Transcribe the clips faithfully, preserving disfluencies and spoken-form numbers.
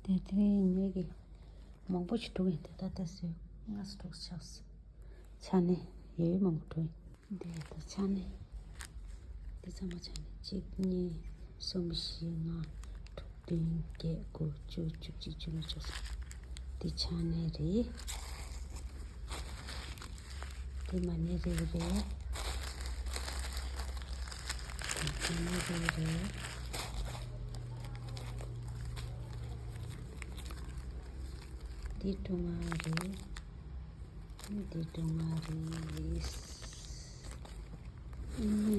དེ་དེ་ནས་ངེད་ཀྱིས་མང་པོ་ཞིག་དཀྲུགས་ཡིན། དེ་ད་ལྟ་སོས་ལྔ་སོ་དྲུག་ཆགས་སོང་། ཆ་ནས་ཡོད་ཡོད་མང་པོ་དཀྲུགས་ཡིན། དེ་ད་ཆ་ནས་དེ་ཚང་མ་ཆ་ནས་གཅིག་གཉིས་གསུམ་བཞི་ལྔ་དྲུག་བདུན་བརྒྱད་དགུ་བཅུ་བཅུ་གཅིག་བཅུ་གཉིས་བཅུ་གསུམ། དེ་ཆ་ནས་རེད། དེ་མ་ནི་རེད་རེད། དེ་མ་ནི་རེད་རེད། དེ་དཀྲུག་ལྔ་རེད། དེ་དཀྲུག་ལྔ་རེད། ཨུམ།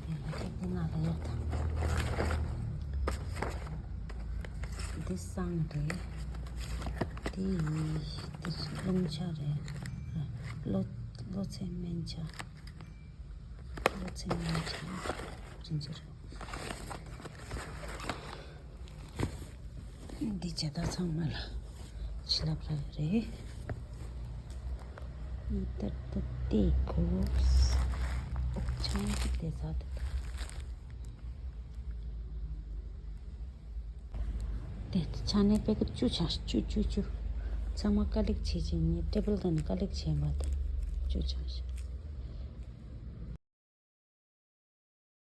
དེ་ལ་དེ་ང་ལ་ཡོད་དམ། འདི་བསང་རེད། དེ་ཡིས་དེ་རླུང་ཆ་རེད། གློ་གློ་ཚད་སྨན་ཆ། གློ་ཚད་སྨན་ཆ་ཅན་ཅི་རེད། འདི་བྱ་དག་ཚང་མ་ལ་བྱིན་རླབས་རག་རེད། ད་ལྟ་དེ་གོ་ཆང་གི་དེ་ཟ་དེ་དེ་ཆ་ནས་པེ་ཀ་བཅུ་ཆགས་བཅུ་བཅུ་བཅུ། ཚང་མ་དཀའ་ལས་བྱེད་ཀྱི་ཉིན་ཊེ་བལ་དང་ནི་དཀའ་ལས་བྱེད་མ་དང་བཅུ་ཆགས་ཤག